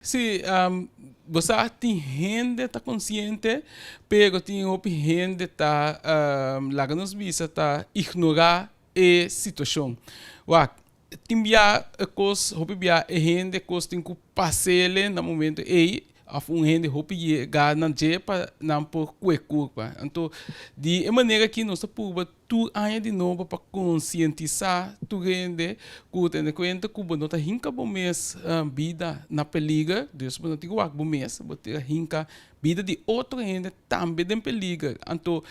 Sí, bo sa tin hende ta konsiente, pero tin hopi hende ta, laga nos bisa, ta ignorá e situashon. Wak, tin bia e kos, hopi bia e hende kos tin ku pas'ele na momento ei, òf un hende hopi yega na dje pa nan por kue kurpa. Anto di e manera aki nos ta purba Tur aña di nobo pa konsientisá tur hende ku tene kuenta ku bo no ta hinka bo mes bida na peliger, dus bo no tin ku wak bo mes, bo ta hinka bida di otro hende tambe den peliger. Anto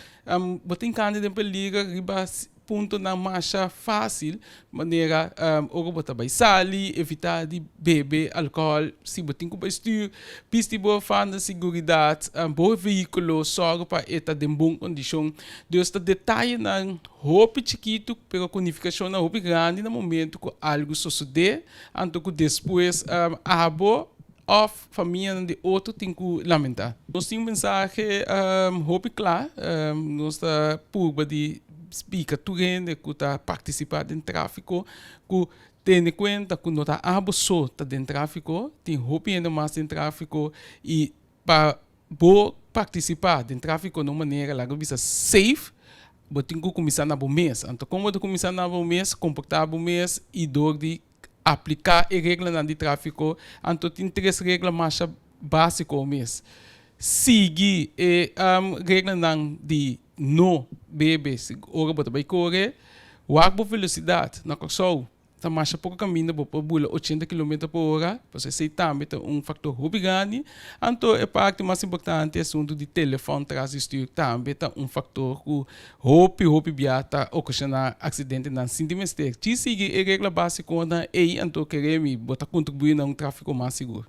bo ta hinka hende den peliger riba puntonan masha fásil, manera ora bo ta bai sali, evitá di bebe alkohòl, si bo tin ku bai stür, bisti bo fanda siguridat, bo vehíkulo sòru pa e ta den bon kondishon. Dios ta detayenan hopi chikitu pero ku nifikashonnan hopi grandi na momentu ku algu sosodé, anto ku despues abo òf famianan di otro tin ku lamentá. Nos tin un mensahe hopi kla, nos ta purba di splika tur hende ku ta partisipá den tráfiko ku tene kuenta ku no ta abo so ta den tráfiko, tin hopi hende mas den tráfiko i pa Bo partisipá den tráfiko na un manera, laga bisa, safe, bo tin ku kuminsá na bo mes. Anto kon bo ta kuminsá na bo mes? Komportá bo mes i dor di apliká e reglanan di tráfiko. Anto tin tres regla masha básiko mes. Sigui e reglanan di no bebe ora bo ta bai kore, wak bo velosidat na Kòrsou. Ta masha poko kaminda bo por bula ochenta kilometer por ora, pasobra esei tambe ta un faktor hopi grandi. Anto e parti mas importante e asuntu di telefòn tras di stür tambe ta un faktor ku hopi hopi bia ta okashoná aksidentenan sin di mester. Ci sigui e regla básikonan ei anto kere mi bo ta kontribuí na un tráfiko mas sigur.